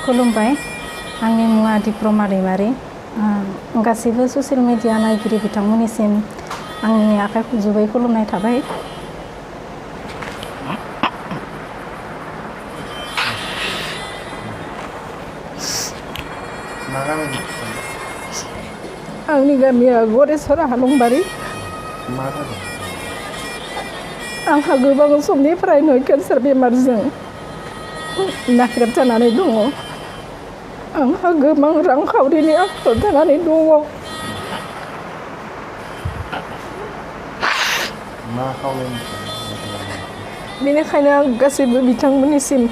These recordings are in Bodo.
खुलुमबाय आंनि मुङा दिप्रमा दैमारि गासैबो ससियेल मिडिया नायगिरि बिथांमोननिसिम आंनि आखाइ खबजबै खुलुमनाय थाबाय। आंनि गामिया गरेस्वर हालंबारि। आंहा गोबां समनिफ्रायनो केन्सार बेमारजों नाख्रेबजानानै दङ। आंहा गोबां रांखावरिनि आंखाल जानानै दङ। बेनिखायनो आं गासैबो बिथांमोननिसिम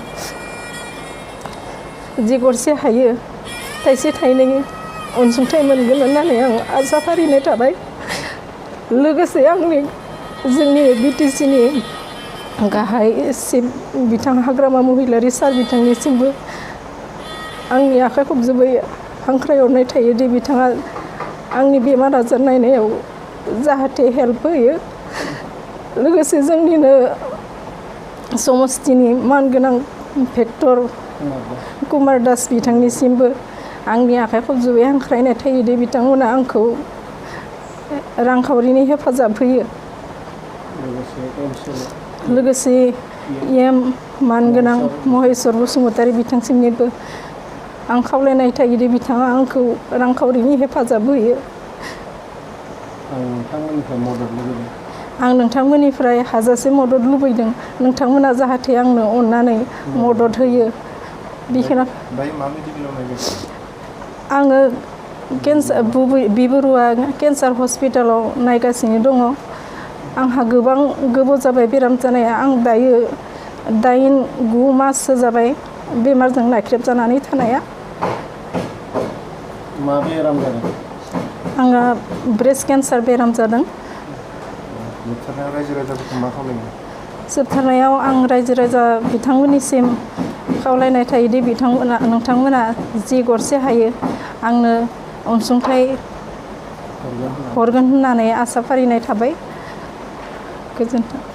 जि गरसे हायो थाइसे थाइनै अनसुंथाइ मोनगोन होननानै आं आसा फारिनाय थाबाय। लोगोसे जोंनि BTCनि गाहाय चिफ बिथां हाग्रामा महिलारि सार बिथांनिसिमबो आंनि आखाइ खबजबै हांख्रायहरनाय थायोदि बिथाङा आंनि बेमार आजार नायनायाव जाहाथे हेल्प होयो। लोगोसे जोंनिनो समस्तिनि मानगोनां भेक्टर कुमार दास बिथांनिसिमबो आंनि आखाइ खबजबै हांख्रायनाय थायोदि बिथांमोना आंखौ रांखावरिनि हेफाजाब होयो। लोगोसे मानगोनां महेश्वर बसुमतारी बिथांसिमनिबो आं खावलायनाय थायोदि बिथाङा आंखौ रांखावरिनि हेफाजाब होयो। आं नोंथांमोननिफ्राय हाजासे मदद लुबैदों। नोंथांमोना जाहाथे आंनो अननानै मदद होयो। बेखौनो आङो बी बरुवा केन्सार हस्पिटालाव नायगासिनो दङ। आंहा गोबां गोबाव जाबाय बेराम जानाया। आं दायो 8-9 माससो जाबाय बेमारजों नाख्रेबजानानै थानाया। मा बेराम जादों? आंहा ब्रेस्ट केन्सार बेराम जादों। जोबथारनायाव आं रायजो राजा बिथांमोननिसिम खावलायनाय थायोदि नोंथांमोना जि गरसे हायो आंनो अनसुंथाइ हरगोन होननानै आसा फारिनाय थाबाय। गोजोन्थों।